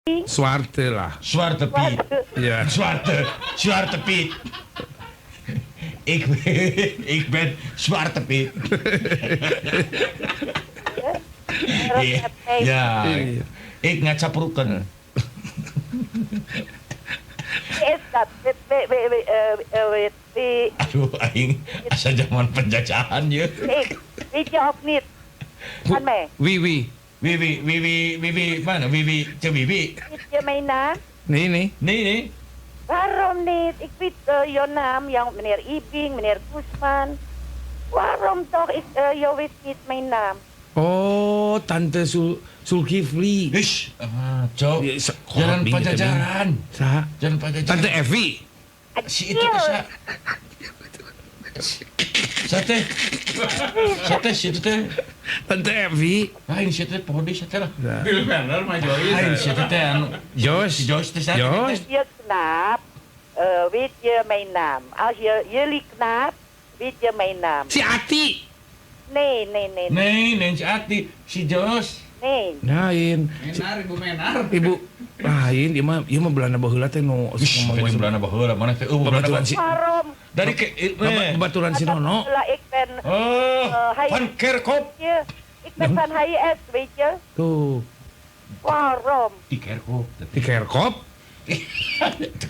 Zwarte lah. Zwarte Piet. Ja. Zwarte Piet. Ik ben Zwarte Piet. Waarom heb jij- Ja, ik ngacaprukeun. Wie is dat? Wie, wie, wie, wie, wie, wie, Aduh, aing asa zaman penjajahan ye. ik? Weet je of niet? Van mij. Wiwi. Wiwi, Wiwi, Wiwi, mana Wiwi? Ceu Wiwi. Weet je mijn naam? Nee, nee. Nih, nih. Waarom niet? Ik weet jouw naam, jou, meneer Ibing, meneer Koesman. Waarom toch? Ik, jou weet niet mijn naam. Oh, Tante Sulkifli. Ish, ah, cok. Ya, Jalan kolot bing, Pajajaran. Saha? Jalan Pajajaran. Tante Evi. Si itu teh sa. Sate. Sate si itu teh. Tante Evi. Lain si itu teh pohon di sate lah. Bill Banner mah Joyce. Lain si itu teh anu. Jos. Si Joyce teh sate. Jos. Je knaap, weet je mijn naam. Als je jullie knaap, weet je mijn naam. Si Ati. Nee, nee, nee, nee. Nih, nih si Ati, si Jos. Nee. Lain. Menar, Ibu Menar. Ibu lain ieu mah Belanda baheula teh nu Ish, ngomong di Belanda baheula mana teh? Eueuh Belanda Babaturan si Waarom? Dari ke babaturan si Nono. Lah, ik ben, Oh, hij- Van Kerkhoff. je, ik ben van HIS, weet je. Tuh, Waarom? Di Kerkhoff. di Kerkop.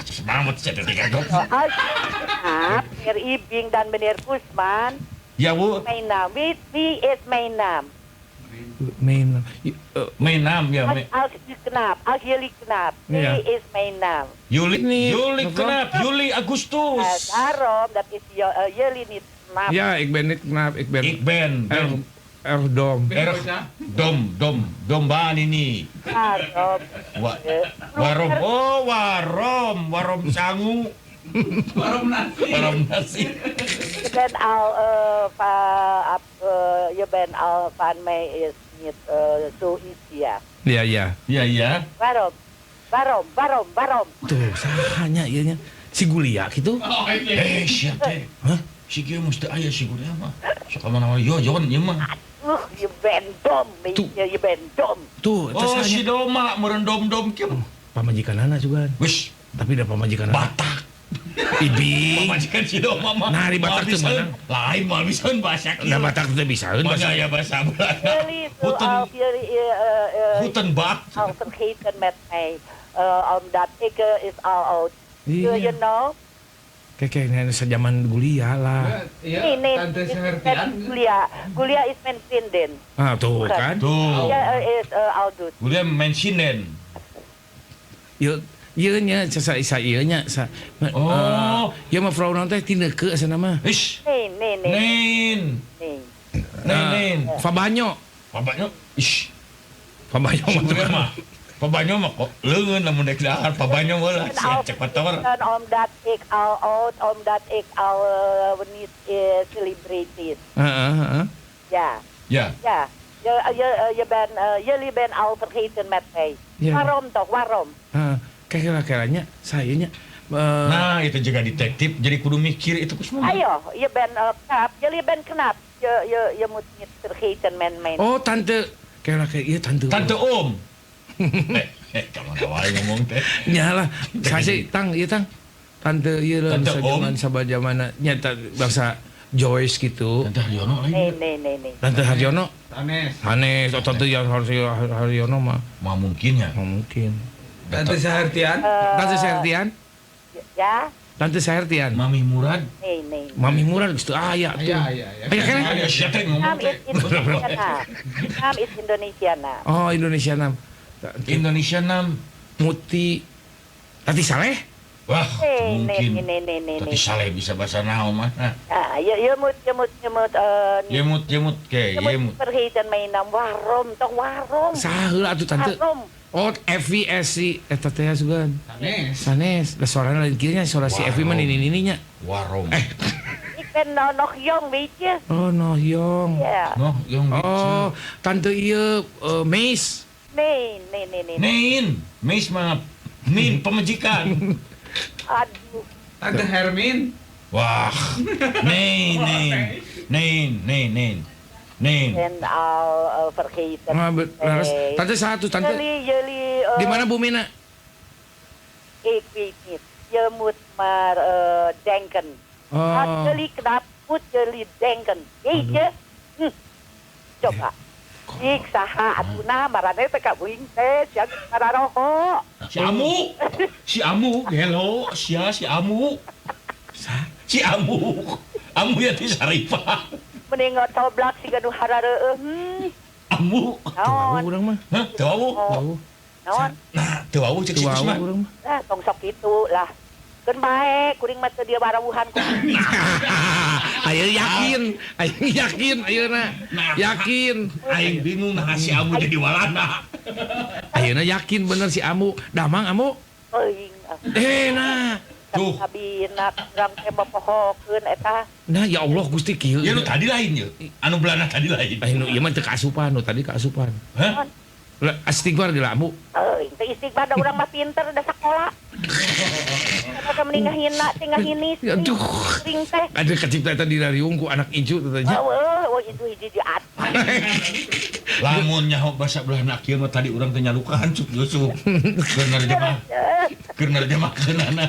Semangat sih di Kerkhoff. Als je knaap, meneer Ibing dan meneer Koesman, Ya, Bu. mijn naam. Wie, wie is mijn naam? Main Mijn naam ya, Als, als u knaap, als jullie knaap, wie Ja. is mijn naam? Juli, Ini, Juli mevrouw. Knap, Juli Agustus. Daarom, dat is jullie niet knaap. Ja, ik ben niet knaap, ik ben Ik ben erg erg dom. erg dom, dom, dombaan ini. Waarom? Wa, warom, oh warom, warom sangu, Warom nasi. warom nasi. Je bent al, je bent al van mij is niet zoiets, ja. Ya, ya. Ya, ya. Waarom? Waarom? Waarom? Waarom? Tuh, sahanya ieu nya. Si Gulia gitu. Oh, iya. Eh, siap teh. Hah? Si kieu mesti aya si Gulia mah. Sok mana yo yon ieu mah. Je bent dom, weet Toe. je, je bent dom. Tuh, eta Oh, si sahanya. Doma meureun dom-dom kieu. Pamajikanana juga. Wis, Tapi da pamajikanana. Batak. Ibing. Pamajikan si Doma mah. Nah, di Batak teu Moal meunang. Lain moal bisaeun bahasa kieu. Da Batak teu bisaeun Masa bahasa. ya bahasa Belanda. Jullie, Hutten, zoals jullie Hutenbak. al vergeten met mij, omdat ik is al oud. Iya. You know? Kayak kayaknya sejaman Gulia lah. Iya, Nee, nee, Tante is Sehertian. met Gulia. Gulia is mijn vriendin. Ah, tuh kan. Tuh. Gulia is oud. Gulia menshinen. Ieu ieu nya sa sa ieu nya sa. Oh. Ieu mah vrouw naon teh Tineke cenah mah. Ish. Nee, nee, nee, Nen. nee. Nen, nen. Fabanyo. Pabanyo. Ish. Fabanyo mah Gulia mah. Pabanyo mah kok leungeun lamun dek dahar pabanyo heula En sia al cek kotor. vergeten omdat ik al oud, omdat ik al niet celebrities. Heeh, heeh. Ja, Ya. ja. Je, je bent, jullie bent al vergeten met mij. Ja. Waarom toch, waarom? Heeh. Kayak kira-kiranya saya nya Nah, itu juga detektif jadi kudu mikir itu kumaha. Ayo, je bent knap. Jullie bent knap. Je moet niet vergeten met mij. Oh, tante kayak kayak iya tante. Tante Om. Eh, kamu wae ngomong teh. Nya lah, saya sih tang ieu tang. Tante ieu lah Tante Om. zaman sabajaman nya bangsa Joyce gitu. Tante Haryono lain. Nee, nee, nee, nee. Tante Haryono, Tanes. Hanes, oh, tante yang Haryono mah Mah mungkin ya. nggak mungkin. Tante Sehertian. Tante Sertian, Ja? Tante Sertian. Mami Murad. Nee, nee. Mami Murad gitu aya tuh. Aya, aya, aya. Aya kan? Aya sia teh ngomong Naam teh. is Indonesia naam. Naam is Indonesia naam. Oh, Indonesia nam. Indonesia 6. Muti Tati Saleh? Wah, Nee, nee, mungkin. nee, nee, nee, Tati nee. Saleh bisa bahasa naon mah. Nah, Ja, je moet, niet, Yemut, yemut, ke, je moet yemut. niet vergeten mijn naam. Waarom toch, waarom? Saheula atuh tante. Waarom? Oh, Evi Esi eta teh sugan. Tanes. Sanes, lah suarana lain kieu nya, suara si Evi mah nini-nini nya. Warom. Ik ben nou nog jong, weet je? Oh, no yong. Ja. Noh, yang Oh, tante ieu Meis. Nee, nee, nee, nee. Nin, Mis mah Nin pemajikan. Aduh. Tante Hermin. Wah, nin, nin, nin, nin, nin. Nih. Ben al vergeten. Tante satu, tante. Jullie, di mana Bu Mina? Ik weet niet. Je moet maar denken. Oh. Als jullie knap, moet jullie denken. Weet je? Coba. Ik saha atuna marane teh ka uing teh sia mararoho. Si Amu. Si Amu, hello, sia si Amu. Si Amu. Amu ya ti Saripah. Mending ngotoblak siga nu harareueuh. Amu. Teu urang mah. Hah, teu wawuh. Naon? Nah, teu wawuh cek si Kusman. Nah, tong sok kitu lah. Keun bae kuring mah teu dia barawuhan ku. Ayo yakin, ayeuna. Yakin. Aing bingung nah si Amu jadi walana. Ayeuna yakin bener si Amu. Damang Amu. Euing. Nah. Tuh. Abina urang teh bopohokeun eta. Nah, ya Allah Gusti kieu. Ya nu tadi lain ye. Anu belana tadi lain. Nu ieu mah teu kaasupan, nu tadi kaasupan. Hah? Lah istighfar geula Amu. Euy, teu istighfar da urang mah pinter da sakola. Ka mending ngahina teh ngahinis. Aduh. Kuring teh. Ada kecipta eta di rariung ku anak incu teh nya. Heueuh, oh itu hiji di atas. Lamun nyaho basa belana kieu mah tadi urang teh nyalukan cuk yusuk. Keur nerjemah. Keur nerjemahkeunana.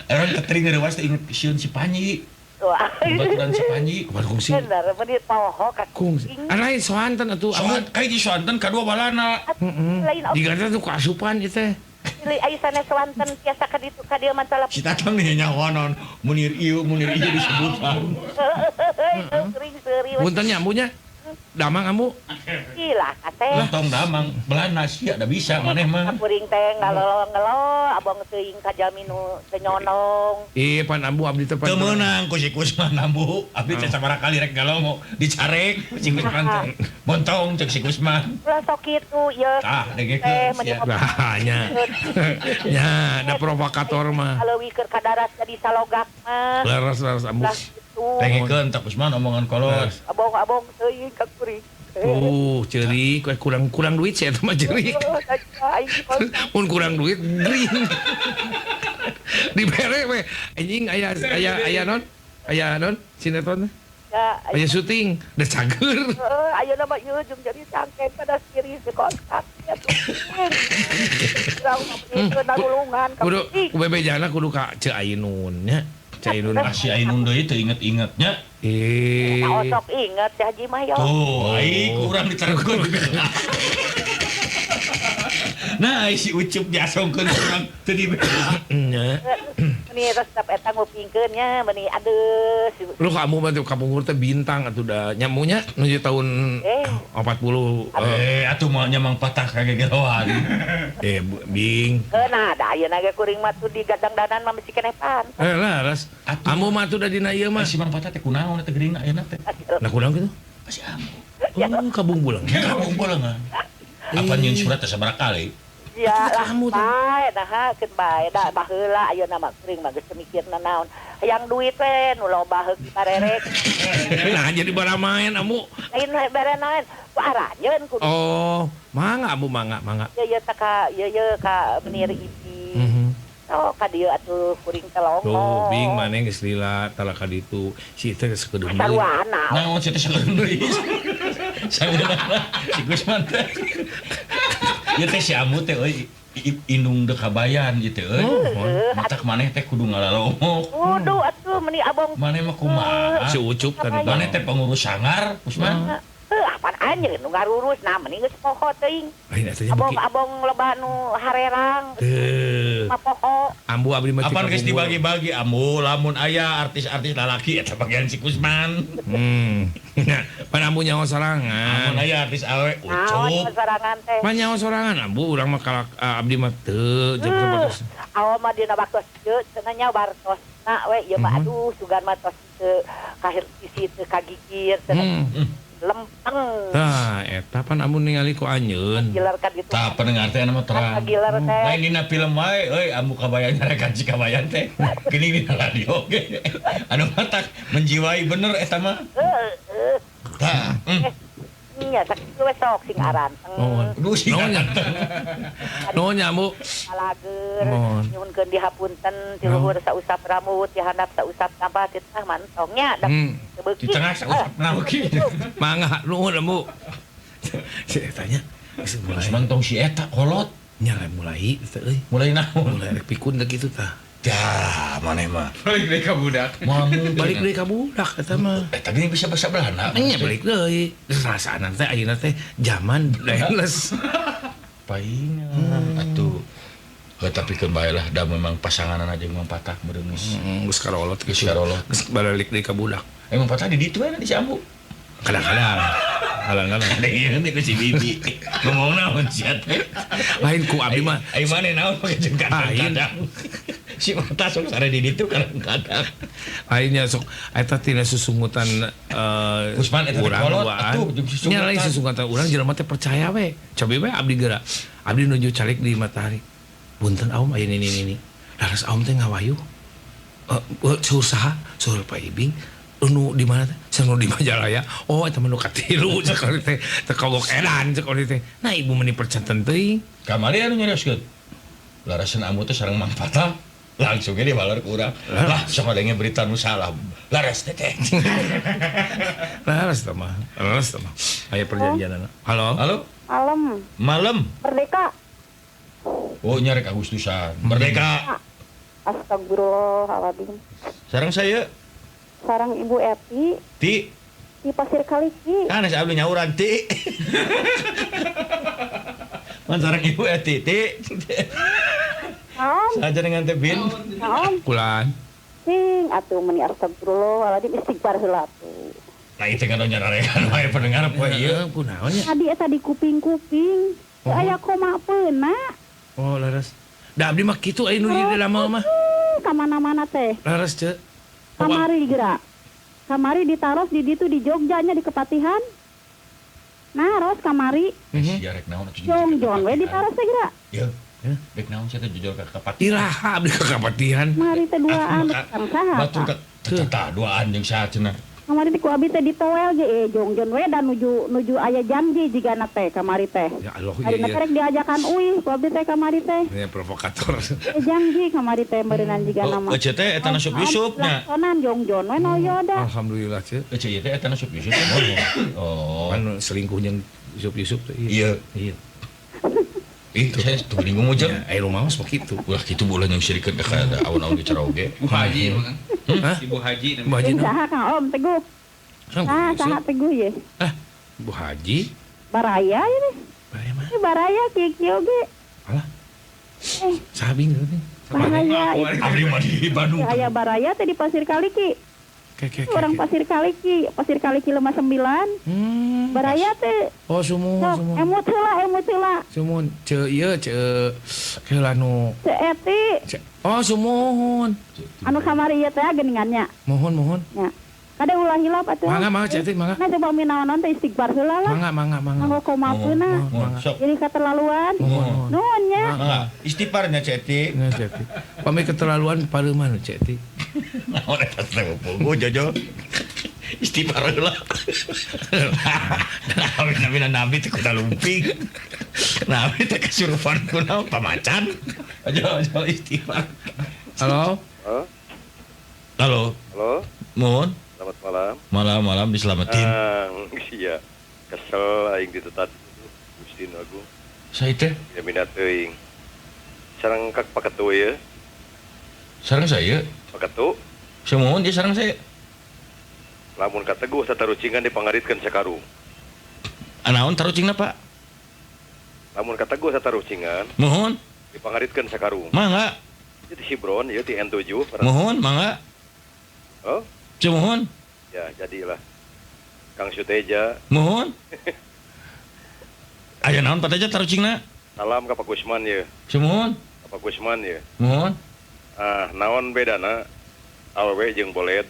Urang teh ngeurewas teh inget sieun si Panji. Baturan si Panji. Kungsi. Bener, menit poho ka kungsi. Lain soanten atuh. Soan kai di soanten kadua balana. Heeh. Diganta tuh kaasupan ieu teh. Ai sanes soanten tiasa ka ditu ka dieu mah talap. Si Tatang nih nyahonon Munir ieu disebutan. Sering seuri. Punten nya ambunya. Damang ambu. Ilah kaseh. Tong damang belana sia da bisa maneh mah. Kuring teh ngalolo-ngelo abong teuing ka jalmi nu teu nyonong. Ih pan ambu abdi teh pan. Teu meunang ku si Kusman ambu. Abdi teh sabaraha kali rek galongo dicarek ku si Kusman teh. Bontong cek si Kusman. Ulah sok kitu ieu. Tah dengekeun sia. Lah nya. Nya da provokator mah. Leuwih keur kadarat jadi salogak mah. Leres-leres ambu. Dengekeun tah Kusman omongan kolot. Abong-abong teuing ka kuring. Tuh, ceurik, kurang duit sih eta mah ceurik. Mun kurang duit gering. Dibere we anjing aya aya non? Aya non sinetron. Aya syuting, da cager. Heeh, ayeuna mah ieu jeung jadi cangkeng pada kiri di kontak. Kudu ku bebejana kudu ka Ceu Ainun nya. Ceu Ainun si Ainun deui teu inget-ingetnya. Osok inget si Haji mah yo. Tuh, ai kurang diterengkeun. Nah, si Ucup diasongkeun urang teu dibela. Nya. Meni resep eta ngupingkeun nya, meni aduh. Lu kamu mah kapungkur teh bintang atuh da nyamunya nuju tahun 40. Atuh mah nya mang patah kagegeroan. Bing. Nah, da ayeuna ge kuring mah tuh di gadang-danan mah bisi keneh pan. Laras. Amu mah atuh da dina ieu mah. Si Mang Patah teh kunaon eta geuringna ayeuna teh. Nah kunaon kitu? Si Amu. Oh, kabung bulang. Kabung bulangan. Apa nyieun surat teh sabaraha kali? Ya lah, bae nah keun bae da baheula ayeuna mah kuring mah geus mikirna naon. Hayang duit we nu loba heuk parerek. Nah jadi baramaen amu. Lain bare naon? Ku aranjeun kudu. Oh, mangga amu mangga. Ieu teh ka ieu ka Menir Ibi. Oh, ka dieu atuh kuring teh longko. Tuh, bing maneh geus lila tala ka ditu. Si teh geus sakedeung deui. Naon si teh sakedeung deui? Sakedeung si Gusman teh. Ieu teh si Amu teh euy indung deuk kabayan ieu teh euy. Matak maneh teh kudu ngalalongok. Kudu atuh meuni abong. Maneh mah kumaha? Si Ucup tadi. Maneh teh pengurus sangar, Kusman. Heuh, apan anjeun nu ngarurus nah meni geus poho teuing. Abong-abong loba nu harerang. Teu. Poho. Ambu abdi mah apan geus dibagi-bagi ambu lamun aya artis-artis lalaki eta bagian si Kusman. Pan ambu nyaho sorangan. Amun aya artis awe Ucup. Sorangan teh. Pan nyaho sorangan ambu urang mah kalak abdi mah teu jeung sabatos. Awa mah dina waktos ieu cenah nya wartosna we ieu mah aduh sugan mah tos teu kahir sisi teu kagigir cenah. Lempeng. Tah eta pan amun ningali ku anjeun. Gilar ka ditu. Tah pendengar teh anu mah terang. Gilar teh. Lain dina film wae euy ambu kabayan nyarekan si kabayan teh. Geuning dina radio ge. Anu matak menjiwai bener eta mah. Heeh. Tah. Nya sakitu we sok sing aranteng. Nuhun nya. Nuhun nya, Bu. Alager nyuhunkeun dihapunten ti luhur sausap rambut ti handap sausap tambah ti tengah mantongnya da di tengah sausap nauki. Mangga nuhun, Bu. Si tanya geus mulai. Mantong si eta kolot. Nya mulai teh euy. Mulai naon? Mulai rek pikun teh kitu tah. Dah, maneh mah. Balik deui ka budak. Balik deui ka budak eta mah. Eta gini bisa bahasa Belanda. Nya balik deui. Rasana teh ayeuna teh zaman endless. Paingan atuh. Heuh tapi keun bae lah da memang pasanganna jeung Mang Patah meureun geus. Geus karolot geus karolot. Geus balik deui ka budak. Emang Patah di ditu we di Ciambu. Kadang-kadang. Kadang-kadang. Ada ieu teh ku si Bibi. Ngomong naon sia teh? Lain ku abdi mah. Ai maneh naon pake jeung kadang-kadang. Si Patah sok sare di ditu kadang-kadang. Lainnya sok eta tina susungutan Usman eta teh kolot atuh jeung susungutan. Nya lain susungutan urang jelema teh percaya we. Cobi we abdi geura. Abdi nuju calik di matahari. Punten aum aya nini nini. Laras aum teh ngawayuh. Suhur saha? Suhur Pak Ibing. Nu di mana teh? Sanu di Majalaya. Oh eta mah nu katilu cek abdi teh. Teu kogok edan cek abdi teh. Nah ibu meni percanten teuing. Kamari anu nyarioskeun. Larasan amu teh sareng Mang Patah. Langsung ge dibalar ku urang. Lah sok ngadenge berita nu salah. Laras teh teh. Laras teh mah. Laras teh mah. Aya perjanjianna. Halo. Halo. Malam. Malam. Merdeka. Oh nyarek Agustusan. Merdeka. Astagfirullahaladzim. Sareng saya. Sareng Ibu Eti. Ti. Di Pasir Kaliki. Kan saya abdi nyauran ti. Man sareng Ibu Eti ti. Naon? Saja dengan teh Bin. Naon? Kulan. Sing atuh meuni astagfirullahaladzim istighfar heula atuh. Nah itu kan nyararekan wae pendengar poe ieu. Kunaon nya? Tadi eta di kuping-kuping. Teu aya koma peuna. Oh laras. Da abdi mah kitu aya nu di dalam mah. Ka mana-mana teh. Laras ceu. Kamari geura. Kamari ditaros di ditu di Jogja nya di Kepatihan. Nah, ros kamari. Sia rek naon atuh. Jongjon we ditaros teh geura. Ieu. Rek naon sia teh jujur ka Kepatihan. Iraha abdi ka Kepatihan. Mari teh duaan sareng saha. Batur ka tah duaan jeung saha cenah. Kamari teh ku abdi teh ditoel ge jongjon we da nuju aya janji jigana teh kamari teh. Ya Allah ieu. Ari rek diajakan uih ku abdi teh kamari teh. Ya provokator. Janji kamari teh meureunnan jigana mah. Ece teh eta Yusuf Yusuf nya. Sonan jongjon we noyo da. Alhamdulillah ce. Ece ieu teh eta Yusuf Yusuf. Oh. Kan selingkuh jeung Yusuf Yusuf teh. Iya. Iya. Ih, saya tuh bingung ujang. Ya, ayo rumah mah kitu. Ulah kitu bola yang sirikeun ka awan-awan bicara oge. Bu Haji mah kan. Hah? Ibu Haji namanya. Bu Haji. Saha Kang Om Teguh? Ah, saha Teguh ye? Ah, Bu Haji. Baraya ini. Baraya mah. Baraya kieu oge. Alah. Saha bing bing. Baraya. Abdi mah di Bandung. Aya Baraya teh di Pasir Kaliki. Ke. Orang Pasir Kaliki, Pasir Kaliki Lemah 9. Baraya teh. Oh, sumuhun, sumuhun. Emut heula, Sumuhun, ceu ieu ceu heula nu. Ceu Eti. Oh, sumuhun. Anu kamari ieu teh geuningannya. Mohon, mohon. Nya. Kade ulah hilap atuh. Mangga, mangga Ceu Eti, mangga. Nah, coba minaon teh istighfar heula lah. Mangga, mangga, mangga. Mangga komapeuna. Jadi keterlaluan. Nuhun nya. Mangga. Istighfarnya Ceu Eti. Nya Ceu Eti. Pami keterlaluan pareuman Ceu Eti. Naon eta teh pugu Jojo. Istighfar heula. Nabi nabi teh kuda lumping. Nabi teh kesurupan kunaon pamacan. Ajo ajo istighfar. Halo. Halo. Halo. Mohon. Selamat malam. Malam-malam diselamatin. Iya. Kesel aing ditetat Gusti Agung. Saya teh? Ya minat teuing. Sareng kak Paketu ya. Sareng saya? Paketu. Saya mohon dia sareng saya. Lamun kateguh satarucingan dipangaritkeun sakarung. Anaon tarucingna, Pak? Lamun kateguh satarucingan. Mohon. Dipangaritkeun sakarung. Mangga. Ieu ti Sibron, ieu ti N7. Mohon, mangga. Oh? Mohon. Ya, jadilah. Kang Suteja. Mohon. Aya naon Pak Teja tarucingna? Salam ka Pak Gusman ye. Sumuhun. Ka Pak Gusman ye. Mohon. Ah, naon bedana awewe jeung bolet?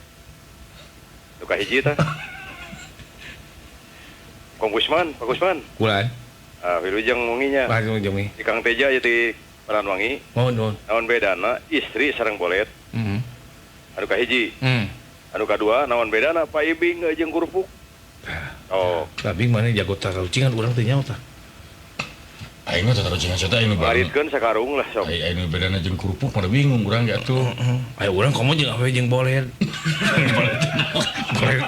Nu kahiji tah. Kang Gusman, Pak Gusman. Kulan. Ah, wilujeng wengi nya. Wilujeng wengi. Di Kang Teja ye ti Paranwangi. Mohon, mohon. Naon bedana istri sareng bolet? Heeh. Anu kahiji. Anu kadua naon bedana Pak Ibing jeung kerupuk? Oh. Tapi mana jago tarucingan urang teh nyaho tah. Aing mah tarucingan saya teh anu ngaritkeun sakarung lah sok. Aing bedana jeung kerupuk mah bingung urang ge atuh. Aya urang komo jeung awewe jeung boled. Boled.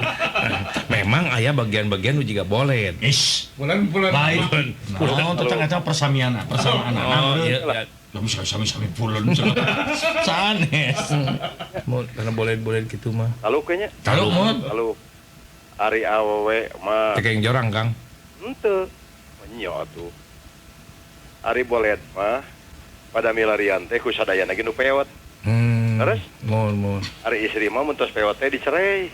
Memang aya bagian-bagian nu jiga boled. Is. Bulan-bulan. Lain. Naon teh eta persamiana, persamaan. Oh, iya. Lah bisa sami-sami bulan sanes. Mun karena boled-boled kitu mah. Taluk nya. Taluk mun. Taluk. Ari awewe mah teh jorang Kang. Henteu. Nya atuh. Ari boled mah pada milarian teh ku sadayana ge nu pewot. Terus? Mun. Ari istri mah mun tos pewot teh dicerai.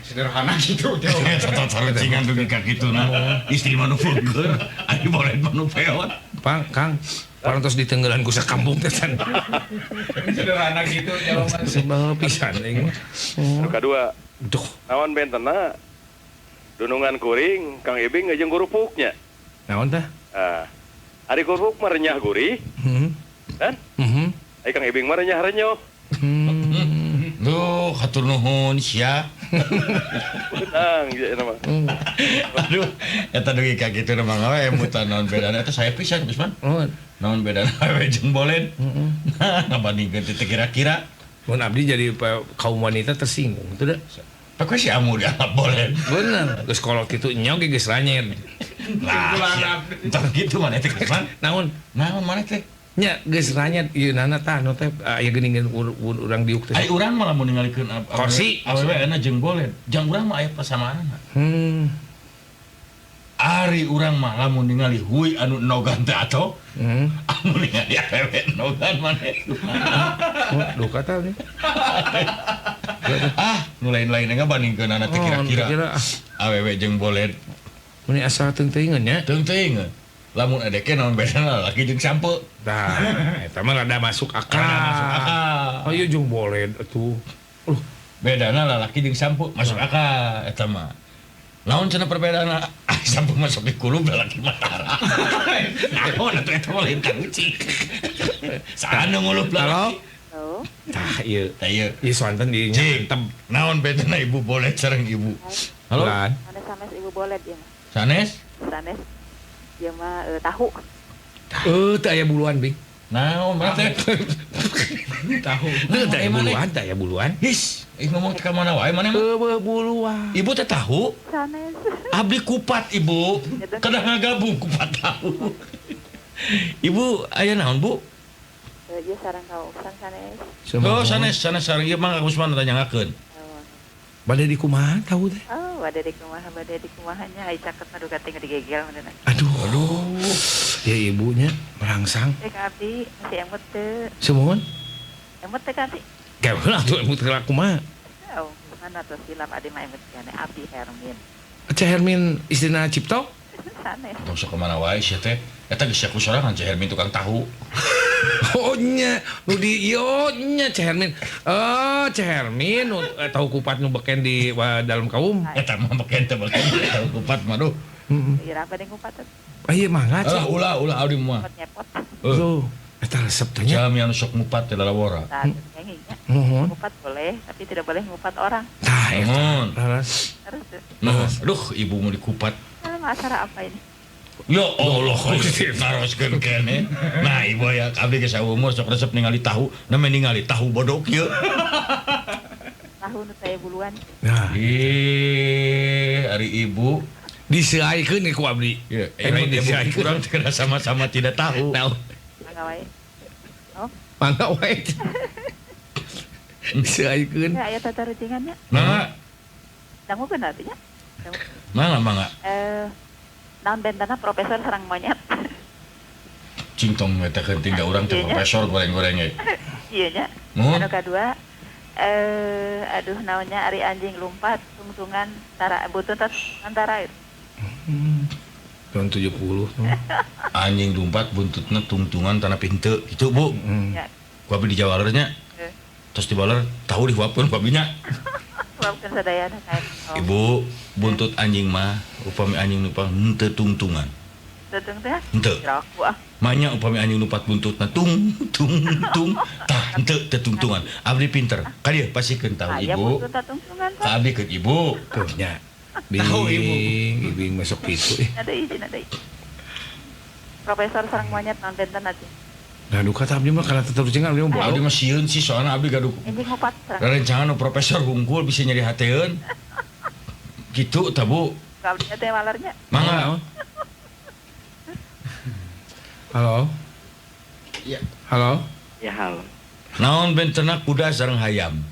Sederhana gitu. Tarucingan dugi ka kitu na. Istri mah nu vulgar, ari boled mah nu pewot. Pang, Kang, parantos ditenggelan ku sakampung teh san. Sederhana gitu jawaban. Sebab pisan aing mah. Nu kadua. Duh, naon bentena? Dunungan kuring Kang Ibing jeung kerupuknya. Naon tah? Ah. Ari kerupuk mah renyah gurih. Kan? Ari Kang Ibing mah renyah renyoh. Duh, hatur nuhun sia. Benang ieu mah. Aduh, eta dugi ka kitu mah we emutan naon bedana eta saya pisan Usman. Naon bedana we jeung boled. Nah, ngabandingkeun teh kira-kira. Mun abdi jadi kaum wanita tersinggung teu da. Pakai si amu dianggap boled. Bener, geus kolot kitu nya oge geus ranyet. Lah, entar kitu maneh teh Usman. Naon? Naon maneh teh? Nya geus ranyet ieu nana tah nu teh aya geuningan urang diuk teh. Ai urang mah lamun ningalikeun kursi awewe euna jeung boled. Jang urang mah aya persamaanna. Ari urang mah lamun ningali hui anu nogan teh atoh. Amun ningali awewe nogan maneh. Duka tah nih. Ah, nu lain-lain ngabandingkeunana teh kira-kira. Awewe jeung boled. Mun asa teung-teuingeun nya. Teung-teuingeun. Lamun adeke naon bedana lalaki jeung sampe. Tah, eta mah rada masuk akal. Masuk akal. Ayo jeung boled atuh. Bedana lalaki jeung sampe masuk akal eta mah. Naon cenah perbedaanna? Ah, sampe masuk di kulub lalaki mah tara. Naon atuh eta mah lain tarucing. Saha nu ngulup lalaki? Halo. Tah ieu. Tah ieu. Ieu soanten di nya mantep. Naon bedana ibu boled sareng ibu? Halo. Sanes sanes ibu boled ieu mah. Sanes? Sanes. Ieu mah tahu. Teu aya buluan, Bing. Naon mah teh? Tahu. Teu aya buluan, teu aya buluan. His, ngomong teh ka mana wae maneh mah? Eueuh buluan. Ibu teh tahu? Sanes. Abdi kupat, Ibu. Kedah ngagabung kupat tahu. Ibu aya naon, Bu? Ieu sareng kaosan sanes. Oh, sanes, sanes sareng ieu mah Usman tanyangakeun. Bade di kumaha tahu teh? Oh, bade di kumaha, bade di kumahanya ai caket mah duka teh digegel meureun. Aduh. Aduh. Ya ibunya merangsang. Teh ka abdi masih emut teu. Sumuhun? Emut teh ka abdi. Gawe atuh emut ka kumaha? Oh, mana tuh silap abdi mah emut kene abdi Hermin. Ceu Hermin istrina Cipto? Sanes. Tong sok ka mana wae sia teh. Eta geus ku sorangan Ceu Hermin tukang tahu. Oh nya, nu di ieu nya Ceu Hermin. Oh, Ceu Hermin nu tahu kupat nu beken di dalam kaum. Eta mah beken teh beken tahu kupat mah duh. Heeh. Ira bade ngupat teh. Ah ieu mangga Ceu. Ulah ulah abdi mah. Nyepot. Tuh, eta resep teh nya. Jami anu sok ngupat teh lalawora. Tah, Nuhun. Ngupat boleh, tapi tidak boleh ngupat orang. Tah eta. Terus. Aduh, ibu mau dikupat. Acara apa ini? Ya Allah, naroskeun keneh. Nah, ibu aya abdi geus saumur sok resep ningali tahu, namanya ningali tahu bodok ieu. Tahu nu teh buluan. Nah, ih, ari ibu diseaikeun ku abdi. Ieu, ibu kurang teh sama-sama tidak tahu. Naon? Mangga wae. Oh, mangga wae. Diseaikeun. Ya aya tatarucingan nya. Mangga. Dangukeun atuh nya. Mangga, mangga. Naon bentana profesor sareng monyet. Cing tong ngetakeun tinggal urang teh profesor goreng-goreng ge. Ieu nya. Anu kadua aduh naonnya ari anjing lumpat tungtungan tara butut antara itu. Tahun 70 tuh. Anjing lumpat buntutna tungtungan tanah pinte gitu, Bu. Ya. Ku abdi dijawaler nya. Terus dibaler tahu dihuapkeun ku abdi nya. Huapkeun sadayana kae. Ibu, buntut anjing mah upami anjing lupa henteu tungtungan. Teu teh? Henteu. Manya upami anjing lupat buntutna tung tung tung tah henteu teu tungtungan. Abdi pinter. Ka dieu pasikeun tahu ibu. Aya buntut tungtungan. Ka abdi keun ibu. Tuh nya. Tahu ibu. Ibing masuk gitu. Ada izin ada. Profesor sareng monyet naon benten atuh. Nah duka tah abdi mah kana tatarucingan abdi mah bodoh. Abdi mah sieun sih soalna abdi gaduh. Anjing ngupat sareng. Rerencangan nu profesor hungkul bisa nyeri hateun. Gitu tah Bu. Abdi teh walernya. Mangga. Halo. Ya. Halo. Ya halo. Naon bentena kuda sareng hayam?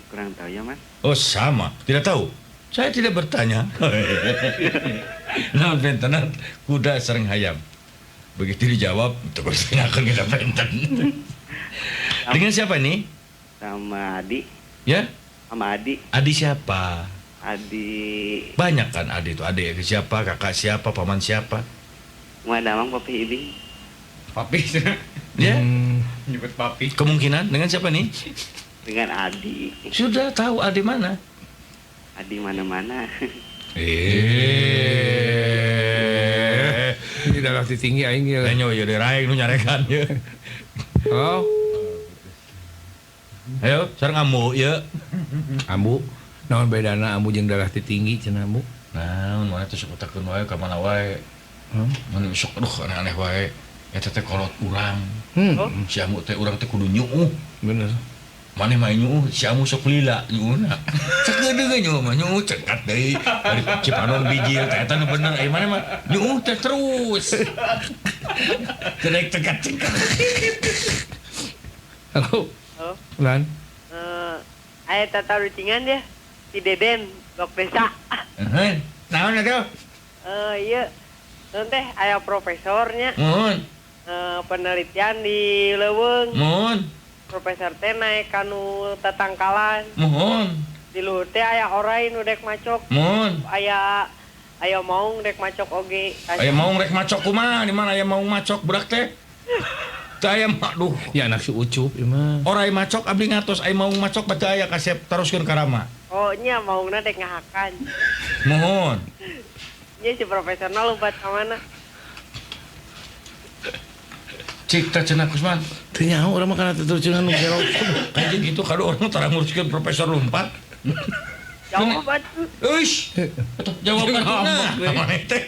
Kurang tahu ya, Mas. Oh, sama. Tidak tahu. Saya tidak bertanya. Naon bentena kuda sareng hayam? Begitu dijawab, terus tanyakan kita benten. Dengan siapa ini? Sama Adi. Ya? Sama Adi. Adi siapa? Adi. Banyak kan Adi itu. Adi siapa, kakak siapa, paman siapa? Madamang Papi Ibing. Papi. Ya. Nyebut papi. Kemungkinan dengan siapa nih? Dengan Adi. Sudah tahu Adi mana? Adi mana-mana. Ini darah tinggi aing ya. Nyo ya diraing nu nyarekan ye. Halo. Ayo, sareng ambu ye. Ambu. Naon bedana ambu jeung darah tinggi cenah ambu? Naon mana teh sok utakeun wae ka mana wae. Mun sok aduh aneh-aneh wae. Eta teh kolot urang. Si ambu teh urang teh kudu nyuuh. Bener. Maneh mah nyuuh, si ambu sok lila nyuuhna. Sakedeung ge nyuuh mah nyuuh cekat deui. Dari Cipanon bijil teh eta nu bener ai maneh mah nyuuh teh terus. Cedek cekat-cekat. Halo. Halo. Lan. Aya tatarucingan ya si Deden dok desa. Heuh. Naon atuh? Ieu. Naon teh aya profesornya. Muhun. Penelitian di leuweung. Muhun. Profesor teh naik kanu tatangkalan. Muhun. Di luhur teh aya orai nu dek macok. Muhun. Aya aya maung dek macok oge. Aya maung rek macok kumaha? Di mana aya maung macok budak teh? Teu aya mah duh. Ya anak si Ucup ieu mah. Orai macok abdi ngatos aya maung macok baca aya kasep teruskeun ka Rama. Oh nya maungna dek ngahakan. Muhun. Nya si profesorna lompat ka mana? Cik teh cenah Kusman. Teu nyaho urang mah kana tatarucingan nu gelo. Kayak gitu kadu urang tara nguruskeun profesor lompat. Jawab atuh. Eush. Atuh jawab atuh. Ka mana teh?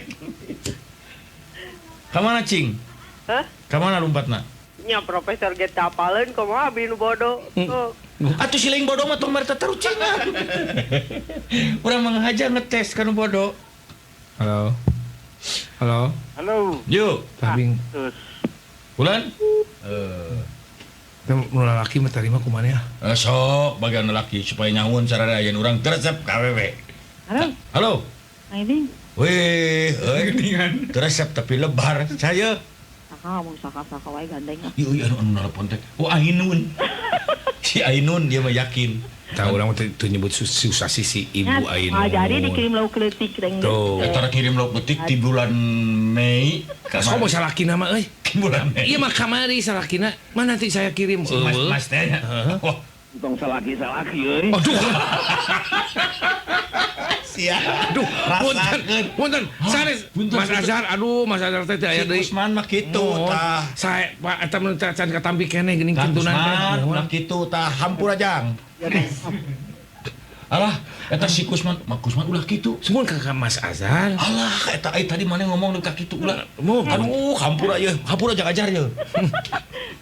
Ka mana cing? Hah? Ka mana lompatna? Nya profesor ge teu apaleun kumaha abdi nu bodoh. Atuh si lain bodoh mah tong mere tatarucingan. Urang mah ngahaja ngetes ka nu bodoh. Halo. Halo. Halo. Yuk. Tabing. Terus. Bulan? Nu lalaki mah tarima kumaha ya? Sok bagian lalaki supaya nyahueun sararea yen urang teu resep ka awewe. Halo. Halo. Mang Ibing. Weh, euy. Teu resep tapi lebar saya. Saka ngomong saka-saka wae gandeng ah. Ieu anu nalpon teh. Oh Ainun. Si Ainun dia mah yakin. Tahu orang teh nyebut susah sih si Ibu Ainun. Ah, jadi dikirim lauk leutik teh. Tuh. Eta kirim lauk leutik di bulan Mei. Sok mau salakina mah euy. Bulan Mei. Iya mah kamari salakina. Mah nanti saya kirim. Si Mas teh nya. Wah, tong salaki-salaki euy. Aduh. Sia. Aduh, punten. Punten. Sanes Mas Azhar, aduh Mas Azhar teh aya deui. Usman mah kitu tah. Sae Pak eta mun can katampi keneh geuning kintunan teh. Ulah kitu tah, hampura jang. Alah, eta si Kusman, mah Kusman ulah kitu. Semua ka Mas Azhar. Alah, eta ai tadi maneh ngomong ka kitu ulah. Aduh, hampura ye, hampura jang ajar ye.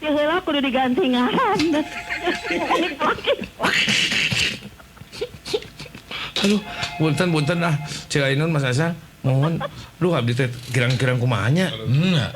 Ya heula kudu diganti ngaran. Aduh, punten-punten ah, Ceu Ainun Mas Azhar. Mohon, duh abdi teh kirang-kirang kumaha nya.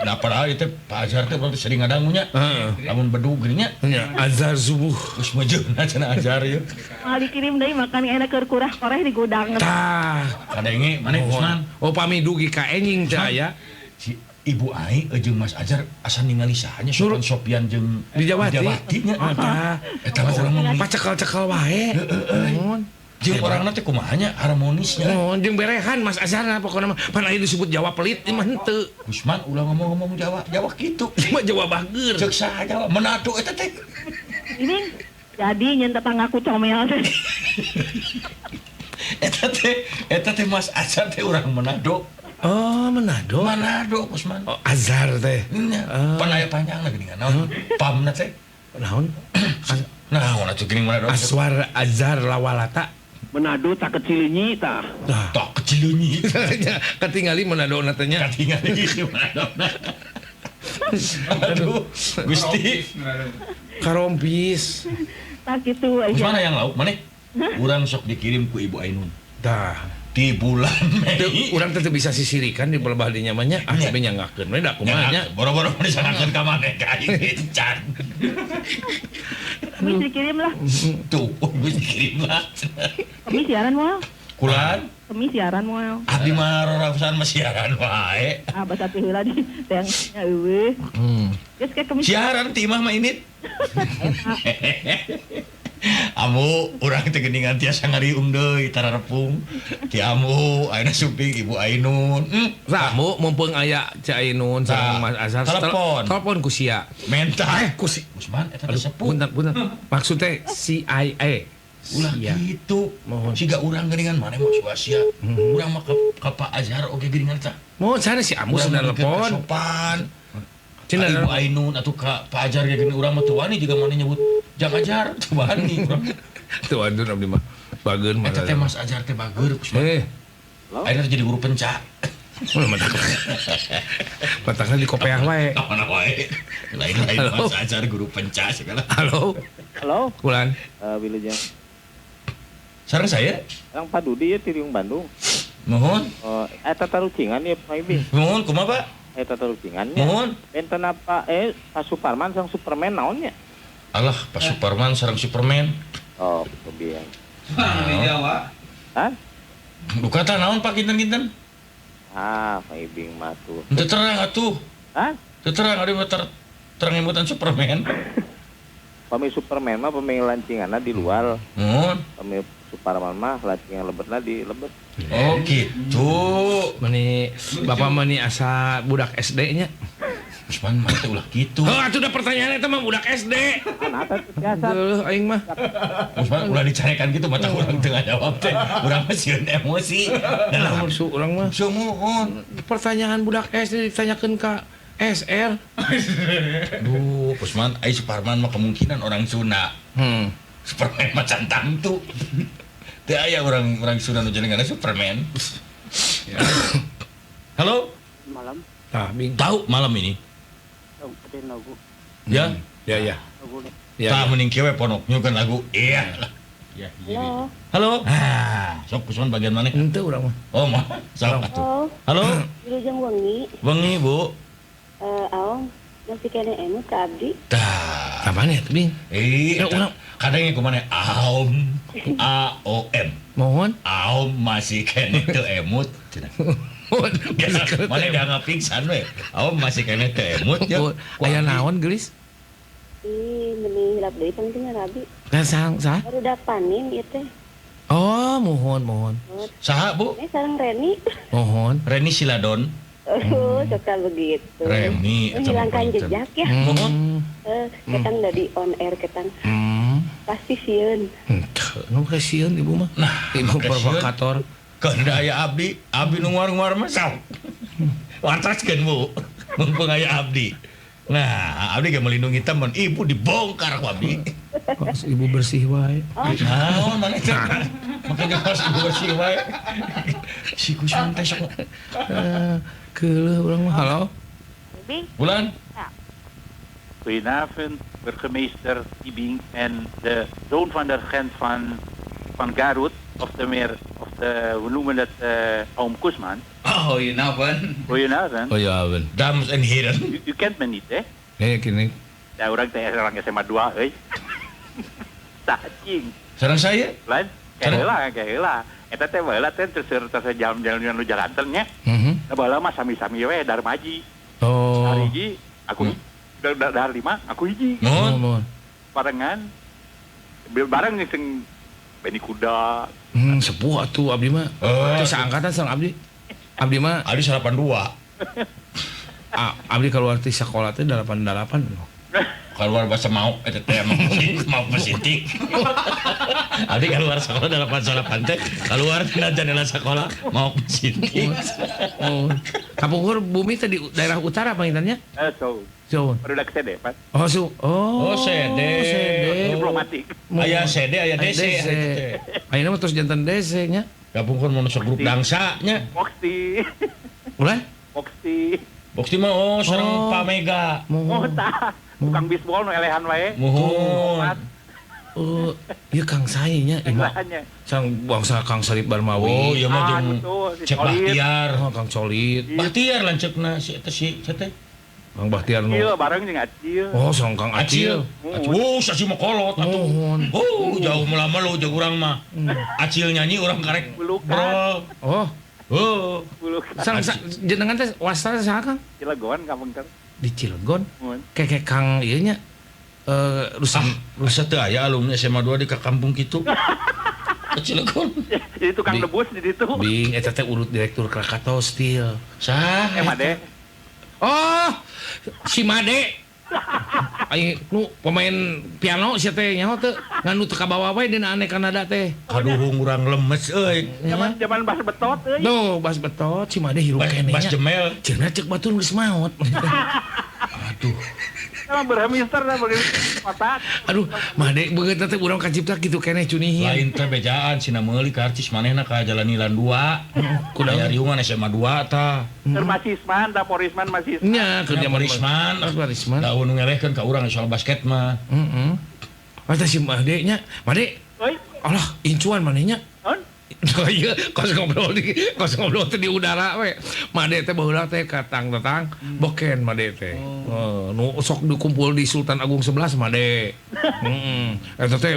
Nah, padahal ieu teh Pak Azhar teh berarti sering ngadangu nya. Heeh. Lamun bedug geuning nya. Nya Azhar subuh. Geus mejeuna cenah Azhar ieu. Moal dikirim deui makan enak keur kurah koreh di gudang. Tah, kadenge maneh Usman. Oh pami dugi ka enjing teh aya. Si Ibu Ai jeung Mas Azhar asa ningali saha nya Sopan Sopian jeung Dijawati nya. Tah, eta mah urang mah pacekel-cekel wae. Heeh. Mohon. Jeung orangna teh kumaha nya harmonisnya. Oh, jeung berehan Mas Azhar pokona mah pan aya disebut Jawa pelit ieu mah henteu. Usman ulah ngomong-ngomong Jawa, Jawa kitu. Ieu mah Jawa bager. Ceuk saha Jawa Manado eta teh. Ini jadi nyen tetanggaku comel teh. Eta teh Mas Azhar teh urang Manado. Oh, Manado. Manado Usman. Oh, Azhar teh. Nya, pan aya panjangna geuningan naon? Pamna teh. Naon? Naon atuh geuning Manado. Aswar Azhar Lawalata. Manado tak kecilinyi tah. Tak kecilinyi. Katingali Manado na teh nya. Katingali Manado. Aduh, Gusti. Karompis. Tak gitu aja. Mana yang lauk? Mana? Urang sok dikirim ku Ibu Ainun. Tah. Di bulan Mei. Urang teh bisa sisirikan di belebah di nyamannya. Ah, tapi nyanggakeun we da kumaha nya. Boro-boro disanggakeun ka maneh ka aing can. Geus dikirim lah. Tuh, geus dikirim lah. Kami siaran moal. Kulan? Kami siaran moal. Abdi mah rorausan mah siaran wae. Ah, basa teh heula di teang nya eueuh. Geus ke kami siaran ti imah mah init. Amu urang teh geuningan tiasa ngariung deui tararepung. Ti amu ayeuna suping Ibu Ainun. Amu mumpung aya Ceu Ainun sareng Mas Azhar telepon. Telepon ku sia. Menta ku si Usman eta teh sepuh. Punten punten. Maksud teh CIA. Ulah gitu. Siga urang geuningan maneh mah sia. Urang mah ka Pak Azhar oge geuningan tah. Mohon sana si Amu sudah telepon. Sopan. Cina Ibu Ainun atau ka Pak Ajar ge geuning urang mah teu wani jiga maneh nyebut Jang Ajar teu wani urang. Teu wani abdi mah. Bageun mah. Eta teh Mas Ajar teh bager Kusman. Ayeuna jadi guru penca. Matakna di kopeah wae. Mana wae. Lain-lain Mas Ajar guru penca segala. Halo. Halo. Kulan. Wilujeng. Sareng saya? Sareng Pak Dudi ya Tiriung Bandung. Mohon. Eta tarucingan ya Pak Ibing. Mohon kumaha Pak? Eta tarucingan. Mohon. Benten apa Pak Suparman sareng Superman naonnya? Alah, Pak Suparman sareng Superman. Oh, kebiang. Di Jawa. Hah? Duka tah naon Pak kinten-kinten? Ah, Pak Ibing mah tuh. Teu terang atuh. Hah? Teu terang ari mah terang nyebutan Superman. Pami Superman mah pami lancinganna di luar. Mohon. Pami Suparman mah lancingan lebetna di lebet. Oh gitu. Meni bapak meni asa budak SD nya. Usman mah teh ulah kitu. Heuh atuh da pertanyaan eta mah budak SD. Ana teh biasa. Heuh aing mah. Usman ulah dicarekan gitu mata urang teu ngajawab teh. Urang mah sieun emosi. Dalam su urang mah. Sumuhun. Pertanyaan budak SD ditanyakeun ka SR. Duh, Usman, ai Suparman mah kemungkinan orang Sunda. Superman mah can tangtu. Teu aya orang Sunda nu jenengna Superman. Halo? Malam. Tah, Bing. Tahu malam ini? Tahu lagu. Ya? Ya, ya. Ya. Tah mending kieu we ponok nyukeun lagu. Iya. Ya, halo. Halo. Ah, sok Usman bagian mana? Henteu urang mah. Oh, mah. Sok atuh. Halo. Wilujeng wengi. Wengi, Bu. Aom, masih kena emut ke abdi. Tah. Apaan ya, Bing? Eh, kadang yang kemana? Aom, A O M. Mohon. Aom masih kena teu emut. Mana dianggap pingsan we. Aom masih kena teu emut ya. Aya naon geulis? Ih, meni hilap deui pangtingan abi. Kan sang saha? Baru dapanin ieu teh. Oh, mohon, mohon. Saha, Bu? Ini sareng Reni. Mohon. Reni Siladon. Oh, suka begitu. Remi menghilangkan jejak ya. Mohon. Ketang dari on air ketang. Pasti sieun. Henteu, nu sieun ibu mah. Nah, ibu provokator. Keun aya abdi, abdi nu nguar-nguar mah sok. Wataskeun Bu. Mumpung aya abdi. Nah, abdi ge melindungi teman, ibu dibongkar ku abdi. Kos ibu bersih wae. Naon maneh teh? Makanya kos ibu bersih wae. Si Kusman teh sok. Keuleuh urang mah. Halo. Bing. Bulan. Goedenavond, burgemeester Ibing en de zoon van de regent van Garut, of de meer, of de, we noemen het oom Koesman. Oh, goedenavond. Goedenavond. Goedenavond. Dames en heren. U kent me niet, hè? Nee, ik ken niet. Ja, orang teh orang SMA 2, heuy. Cacing. Sareng saya? Lain, kayak heula. Eta teh baheula teh terus jalan-jalan nu jalanten nya. Nah, baheula mah sami-sami we darmaji. Oh. Hari hiji aku dahar 5, aku hiji. Mohon. Barengan bareng sing Beni Kuda. Sepuh atuh abdi mah. Teu saangkatan sareng abdi. Abdi mah abdi 82. Abdi keluar ti sakola teh 88. Keluar bahasa mau eta teh mau positif. Abdi keluar sekolah 88 teh, keluar tina jendela sekolah mau positif. Oh, Kapungkur bumi teh di daerah utara pangintannya? So. Barudak CD, Pak. Oh, su. Oh, CD. Diplomatik. Aya CD, aya DC. Ayeuna mah terus janten DC nya. Kapungkur mun sok grup dangsa nya. Boxti. Ulah? Boxti. Boxti mah oh sareng Pak Mega. Oh, tah. Tukang bisbol nu elehan wae. Muhun. Oh, ieu Kang Sai nya imah. Sang bangsa Kang Sarip Barmawi. Oh, ieu mah jeung Cek Bahtiar, oh, Kang Colit. Bahtiar lanceukna si eta si teh. Kang Bahtiar nu. Iya, bareng jeung Acil. Oh, sang Kang Acil. Oh, sasi mah kolot atuh. Oh, jauh melama lu jeung urang mah. Acil nyanyi urang karek brol. Oh. Oh. Sang jenengan teh wasta saha Kang? Cilegon kapungkur. Di Cilegon. Keke Kang ieu nya. Rusa teu aya alumni SMA 2 di ka kampung kitu. Ke Cilegon. Jadi tukang debus di ditu. Bing eta teh urut direktur Krakatau Steel. Sah? Made. Oh, si Made. Ai nu pemain piano sia teh nyaho teu ngan nu teu kabawa we dina aneh Kanada teh. Kaduhung urang lemes euy. Zaman-zaman bas betot euy. Tuh, bas betot si Made hirup keneh. Bas jemel. Cenah ceuk batur geus maot. Aduh. Emang berhemister lah bagi otak. Aduh, Made beungeut teh urang kacipta kitu keneh cunihin. Lain teh bejaan sina meuli ka artis manehna ka Jalanilan 2. Kudu aya riungan SMA 2 tah. Keur Masisman, tah Porisman Masisman. Nya, keur jaman Porisman. Porisman. Da nu ngelehkeun ka urang soal basket mah. Heeh. Eta si Made nya, Made. Euy. Alah, incuan manehnya. Naon? Iya, kos ngobrol teh di udara we. Made teh baheula teh katang-tatang boken Made teh. Nu sok dikumpul di Sultan Agung 11 Made. Heeh. Eta teh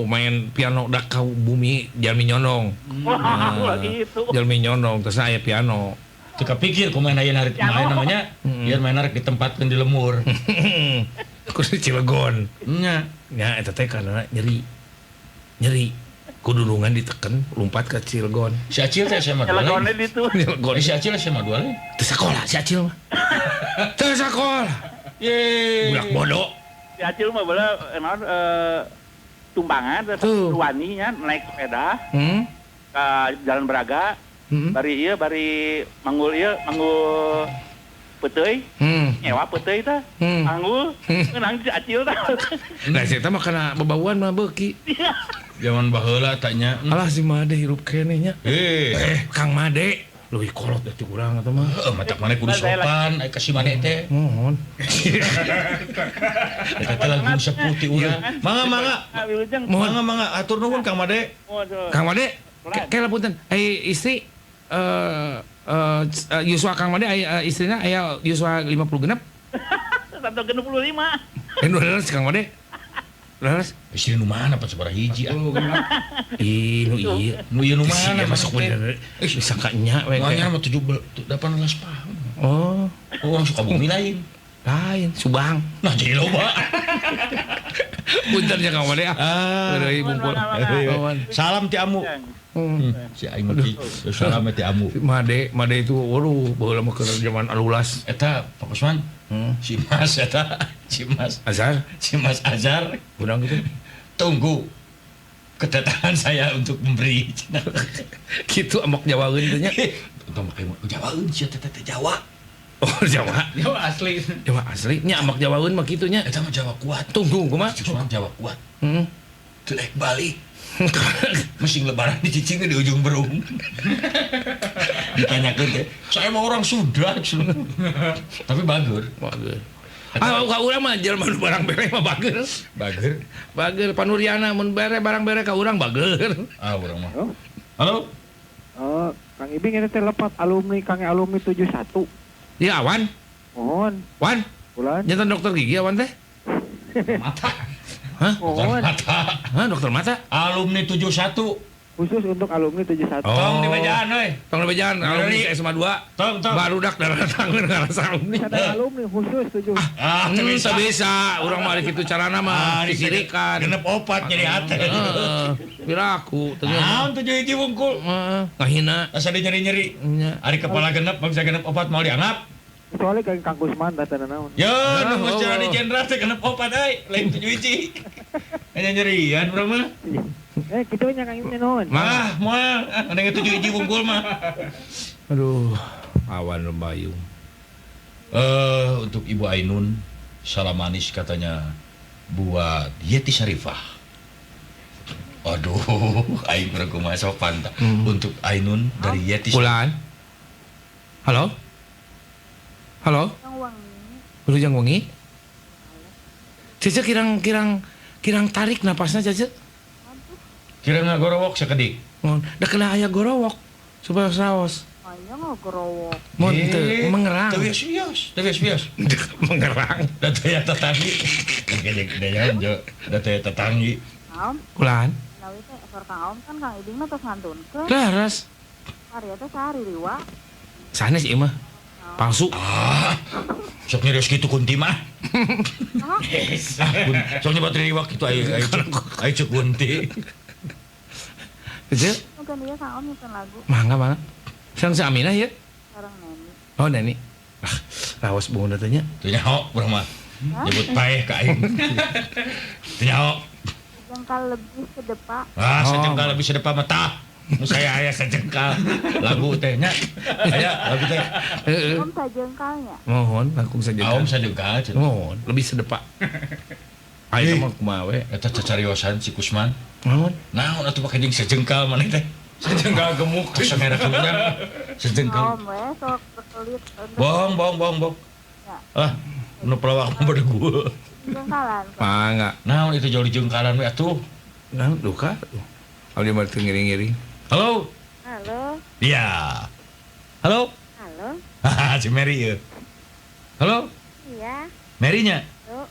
main piano dak ka bumi jalmi nyondong. Wah, gitu. Jalmi nyondong terus aya piano. Teu kapikir kumaha aya narik main namanya, biar main narik ditempatkeun di lemur. Ku di Cilegon. Nya. Nya eta teh karena nyeri. Nyeri. Kudulungan diteken lompat ke Cilegon. Si Acil teh SMA 2. Cilegonnya ditu. Cilegon. Si Acil SMA 2 lain. Teu sakola si Acil mah. Teu sakola. Ye. Budak bodoh. Si Acil mah baheula naon tumpangan wani nya naik sepeda. Ka Jalan Braga. Bari ieu bari manggul ieu manggul peuteuy. Nyewa peuteuy tah. Manggul ngeunang si Acil tah. Nah, si eta mah kana bebauan mah beuki. Zaman baheula tanya. Alah si Made hirup keneh nya. Kang Made leuwih kolot da ti urang atuh mah. Heeh, matak maneh kudu sopan aya ka si Made teh. Mohon. Eta teh lagu sepuh ti urang. Mangga mangga. Mangga mangga atur nuhun Kang Made. Kang Made, kela punten. Ai istri Yuswa Kang Made aya istrina aya Yuswa 50 genep. 165. Nu leres Kang Made. Leres istri nu mana pan sabaraha hiji ah. Ih, nu ieu. Nu ieu nu mana masuk bener. Disangka nya we. Nya mah 17 18 tahun. Oh, urang Sukabumi lain. Lain Subang. Nah jadi loba. Punten nya Kang Made ah. Deui bungkul. Salam ti amu. Si aing mah salam ti amu. Made, Made itu waduh baheula mah keur zaman alulas. Eta Pak Usman. Si Mas eta, si Mas Azhar, si Mas Azhar urang gitu. Tunggu kedatangan saya untuk memberi. Gitu amok Jawaeun teh nya. Entong make Jawaeun sia teh teh Jawa. Oh, Jawa. Jawa asli. Jawa asli nya amok Jawaeun mah kitu nya. Eta mah Jawa kuat. Tunggu kumaha? Cuma Jawa kuat. Heeh. Teu daek balik. Mesin lebaran dicicing di ujung berung. Ditanyakeun teh, saya mah orang Sunda. Tapi bager. Bager. Ah, ka urang mah jelema nu barang bere mah bager. Bager. Bager Panuriana mun bere barang bere ka urang bager. Ah, urang mah. Halo. Oh, Kang Ibing eta teh lepat alumni Kang alumni 71. Iya, Awan. Mohon. Wan. Bulan. Jantan dokter gigi Awan teh? Mata. Hah? Dokter mata. Hah, dokter mata? Alumni 71. Khusus untuk alumni 71. Oh. Tong di bejaan euy. Tong di bejaan alumni SMA 2. Tong, tong. Barudak datang ngarasa alumni. Ada alumni khusus 7. Ah, teu bisa. Bisa. Urang mah kitu carana mah disirikan. Genep opat nyeri hate. Heeh. Piraku teu naon 7 hiji wungkul. Heeh, ngahina. Asa dinyeri-nyeri. Ari kepala genep bangsa genep opat mau dianggap. Kecuali Kang Kusman tah teu naon. Yo, nu geus jadi jenderal teh genep opat euy, lain 7 hiji. Hanya nyerian urang mah. Kitu nya Kang Ibing nuhun. Mah, moal, ada 7 hiji wungkul mah. Aduh. Awan Lembayung. Untuk Ibu Ainun, salam manis katanya buat Yeti Sarifah. Aduh, aing kurang kumaha sopan tah. Untuk Ainun dari Yeti. Kulan. Halo? Halo? Wilujeng wengi. Cece kirang tarik napasna Cece. Kirang ngagorowok sakedik. Mun da kena aya gorowok supaya saos. Aya ngagorowok. Mun teu mengerang. Teu wios, teu wios. Mengerang. Da teu tatangi. Gede-gedean jo, da teu tatangi. Om. Kulan. Nawi teh ekor Kang Om kan Kang Ibing mah tos ngantunkeun. Leres. Karya teh sari riwa. Sanes ieu mah. Palsu. Ah. Sok nyerios kitu kunti mah. Sok nyebat riwa kitu aya cek kunti. Cece? Bukan dia Kang Om nyimpen lagu. Mangga mangga. Sareng si Aminah ya? Sareng Neni. Oh Neni. Ah, rawas bunguna teh nya. Teu nyaho urang mah. Nyebut paeh ka aing. Teu nyaho. Sejengkal lebih sedepa. Ah, sejengkal lebih sedepa mah tah. Nu saya aya sejengkal lagu teh nya. Aya lagu teh. Om sajengkalnya. Mohon langkung sajengkal. Om sajengkal. Mohon lebih sedepa. Ayo mah kumaha we. Eta cacariosan si Kusman. Naon? Naon atuh pake jeung sejengkal maneh teh? Sejengkal gemuk teh sangerkeun urang. Sejengkal. Om we sok berkelit. Bohong, bohong, bohong, bohong. Ah, nu pelawak mah bedegul. Jengkalan. Mangga. Naon itu jauh di jengkalan we atuh. Naon duka. Abdi mah teu ngiring-ngiring. Halo. Halo. Iya. Halo. Halo. Haha, si Mary ya. Halo. Iya. Mary-nya? Halo.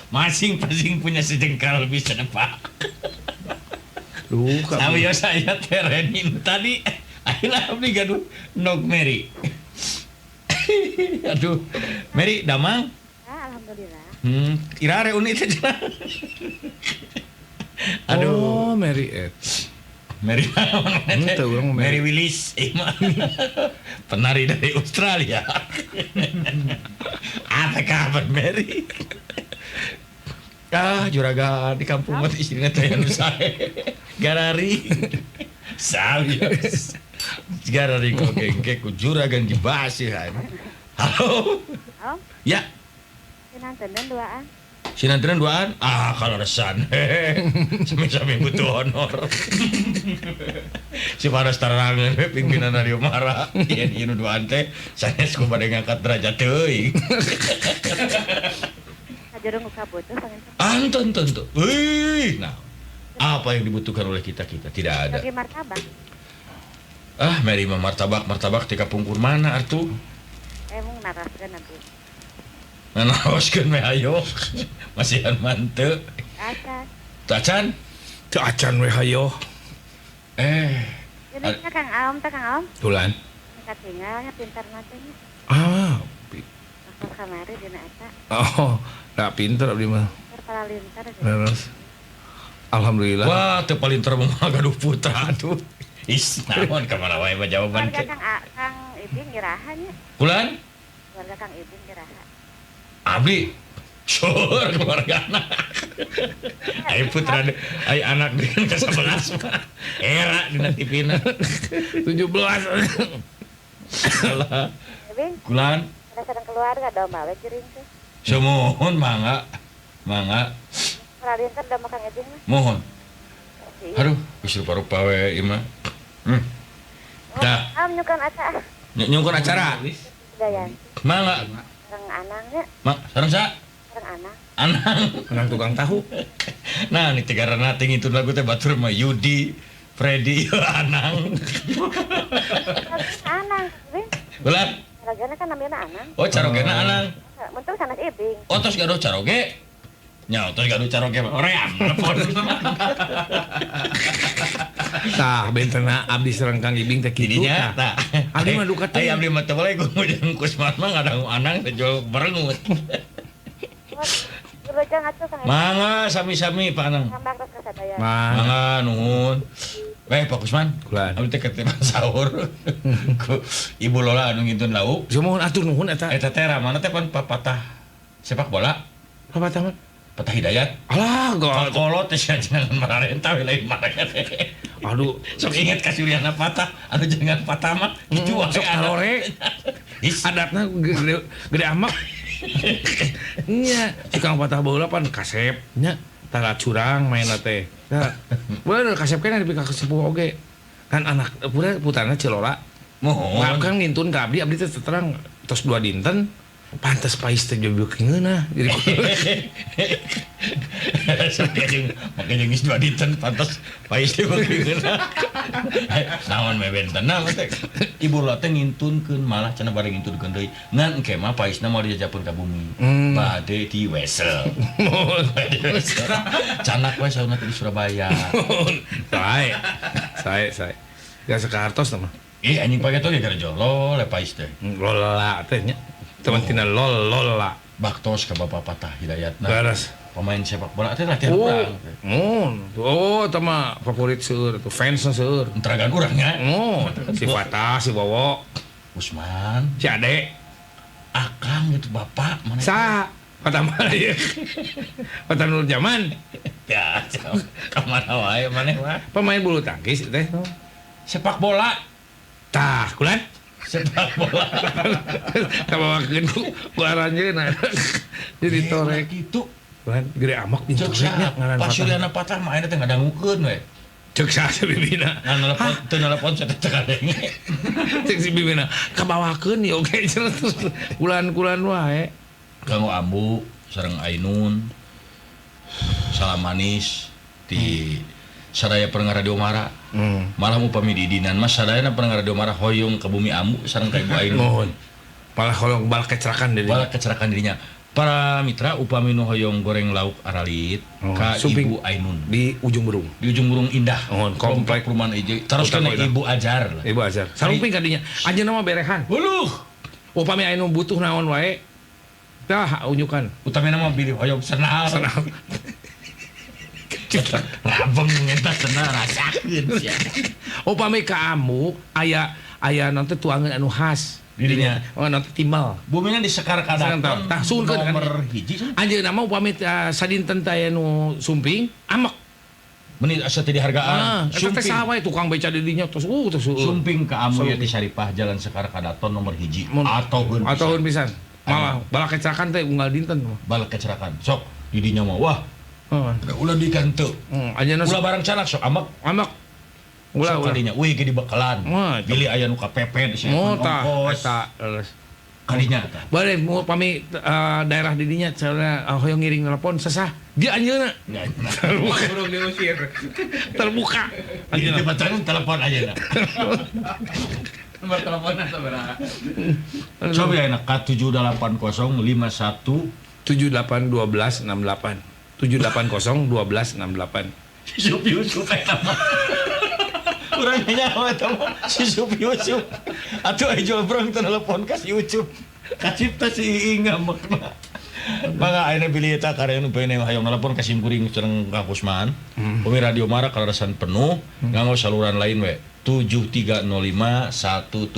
Masing-masing punya sejengkal lebih sedepa. Duka. Sawiyo saya terenin tadi. Ayeuna abdi gaduh nog Mary. Aduh. Mary damang? Alhamdulillah. Ira reuni teh cenah. Aduh, oh, Mary Ed. Mary urang Mary Willis mah. Penari dari Australia. Apa kabar Mary? Ah, juragan di kampung mah istrina teh anu sae. Garari. Sawios. Garari kok gengke ku juragan dibasihan. Halo. Halo. Ya. Sinantenan duaan. Sinantenan duaan? Ah, kalau resan. Sami-sami butuh honor. Si paras tarangan we pimpinan Radio Mara. Yen ieu nu duaan teh sanes ku bade ngangkat derajat teuing. Sajero nu kabutuh panginten. Anten tentu. Wih, nah. Apa yang dibutuhkan oleh kita-kita? Tidak ada. Bagi martabak. Ah, Mary mah martabak teh kapungkur mana atuh? Emang naraskeun nanti. Nanaoskeun we hayo. Masihan manteu. Acan. Teu acan? Teu acan we hayo. Ini Kang Aom teh Kang Aom. Tulan. Katinggalnya pintar teh nya. Ah. Asal kamari dina eta. Oh, da pinter abdi mah. Palinter. Terus. Alhamdulillah. Wah, teu palinter mah gaduh putra atuh. Is, naon ka mana wae mah jawaban teh. Kang Kang Ibing ngiraha nya. Kulan? Keluarga Kang Ibing ngiraha. Abdi sure keluargana. Ai putra ai anak dengan ke 11 mah. Era dina TV-na. 17. Salah. Ibing. Kulan. Sareng keluarga domba we jering teh. Sumuhun mangga. Mangga. Palinter domba Kang Ibing mah. Mohon. Aduh, geus rupa-rupa we ieu mah. Dah. Am nyukan acara. Nyukan acara. Mangga. Sareng anangnya. Mak, sareng sa? Sareng anang. Anang. Anang tukang tahu. Nah, ini tiga renating itu lagu teh batur mah Yudi, Freddy, Anang. Anang, Ibing. Ulah. Carogena kan namanya Anang. Oh, carogena Anang. Mun sanes Ibing. Oh, tos gaduh caroge. Nya, tos gaduh caroge oream telepon. Tah, bentena abdi sareng Kang Ibing teh kitu. Didinya tah. Abdi mah duka teh. Ai abdi mah teu boleh jeung Kusman mah ngadang Anang teh jual berengut. Mangga sami-sami Pak Anang. Mangga nuhun. Weh Pak Kusman, abdi teh ketema sahur. Ku Ibu Lola anu ngintun lauk. Sumuhun atur nuhun eta. Eta teh ramana teh pan papatah sepak bola. Papatah mah? Patah Hidayat. Alah, kolot teh sia jenengan mararenta we lain mararenta. Aduh, sok inget ka Suryana Patah, anu jangan patah mah kitu wae sok tarore. Adatna gede amak. Nya, si Kang Patah baheula pan kasep nya, tara curang mainna teh. Tah, bener kasep keneh nepi ka sepuh oge. Kan anak putrana Cilola. Mohon. Kan ngintun ka abdi, abdi teh terang tos 2 dinten. Pantes pais teh jodoh ngeunah. Jadi make jeung geus 2 dinten pantes pais teh ngeunah. Naon we benten mah teh. Ibu lo teh ngintunkeun malah cenah bari ngintunkeun deui. Ngan engke mah paisna moal dijajapeun ka bumi. Bade di wesel. Canak we sauna teh di Surabaya. Sae. Sae sae. Ya sakahartos mah. Ih anjing pageto ge gara jolo le pais teh. Lola teh nya. Teman tina lol lola baktos ke Bapak Patah Hidayatna. Beres. Pemain sepak bola teh latihan urang. Oh, eta mah favorit seueur tuh, fansna seueur. Teragan urang nya. Oh, si Fatah, si Wowo, Usman, si Ade. Akang gitu bapak mana? Sa, Patah mana ieu? Patah Nur Jaman. Ya, ka mana wae maneh mah. Pemain bulu tangkis teh. Sepak bola. Tah, kulan. Sepak bola. Kabawakeun ku aranjeunna. Jadi torek kitu. Kulan gede amak pintunya ngaran Pak Suryana Patah mah ayeuna teh ngadangukeun we. Cek saha si bibina. Ngan nelpon teu nelpon saya teh kadenge. Cek si bibina kabawakeun ieu oge terus kulan-kulan wae. Kanggo Ambu sareng Ainun. Salam manis di sadaya pendengar Radio Mara. Malah upami didinan mah sadayana pendengar Radio Mara hoyong ke bumi Ambu sareng ka Ibu Ainun. Mohon. Malah hoyong balak kecerakan dirinya. Balak kecerakan dirinya. Para mitra upami nu hoyong goreng lauk aralit ka Ibu Ainun di Ujung Berung. Di Ujung Berung Indah. Mohon komplek perumahan IJ. Teruskeun Ibu Ajar lah. Ibu Ajar. Sarumping ka dinya. Anjeunna mah berehan. Uluh. Upami anu butuh naon wae. Tah unyukan. Utamina mah bilih hoyong senal. Senal. Rabeng eta cenah rasakeun sia. Upami ka Ambu aya nanti tuangan anu khas dirinya. Oh nanti timbal. Bumina di Sekar Kadaton. Tah suhunkeun nomor 1. Anjeunna mah upami sadinten teh aya nu sumping amek. Meni asa teu dihargaan. Eta teh saha wae tukang beca di dinya tos tos. Sumping ka Ambu ye di Syarifah Jalan Sekar Kadaton nomor 1. Atoheun pisan. Malah balak kecerakan teh unggal dinten. Balak kecerakan. Sok di dinya mah wah. Ulah di kantu. Ulah barang canak sok amek. Amek. Ulah sok kadinya euy ge dibekalan. Bilih aya nu kapepet di ongkos. Eta leres. Kadinya tah. Bade pami daerah di dinya cenah hoyong ngiring telepon sesah. Dia anjeunna. Terbuka. Burung diusir. Terbuka. Anjeunna dibacakeun telepon ayeuna. Nomor teleponna sabaraha? Coba ya enak ka 780 51 78 12 68. 780 12 68. Si Sup Yusuf eta mah. Urang nyaho eta mah si Sup Yusuf. Atuh aya jual brong teu telepon ka si Ucup. Kacipta si Iing ngamekna. Mangga ayeuna bilih eta karya nu pengen hayang telepon ka simkuring sareng Kang Kusman. Pemi Radio Mara kalarasan penuh nganggo saluran lain we 7305 175.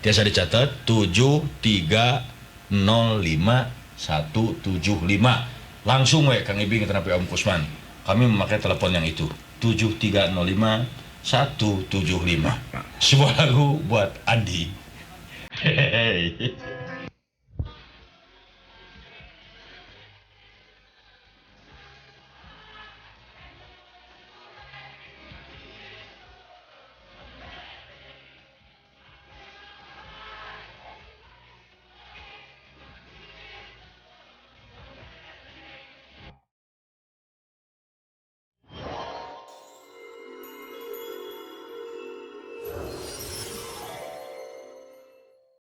Tiasa dicatat 7305 175. Langsung we Kang Ibing terapi Om Kusman. Kami memakai telepon yang itu 7305 175. Sebuah lagu buat Andi. Hehehe.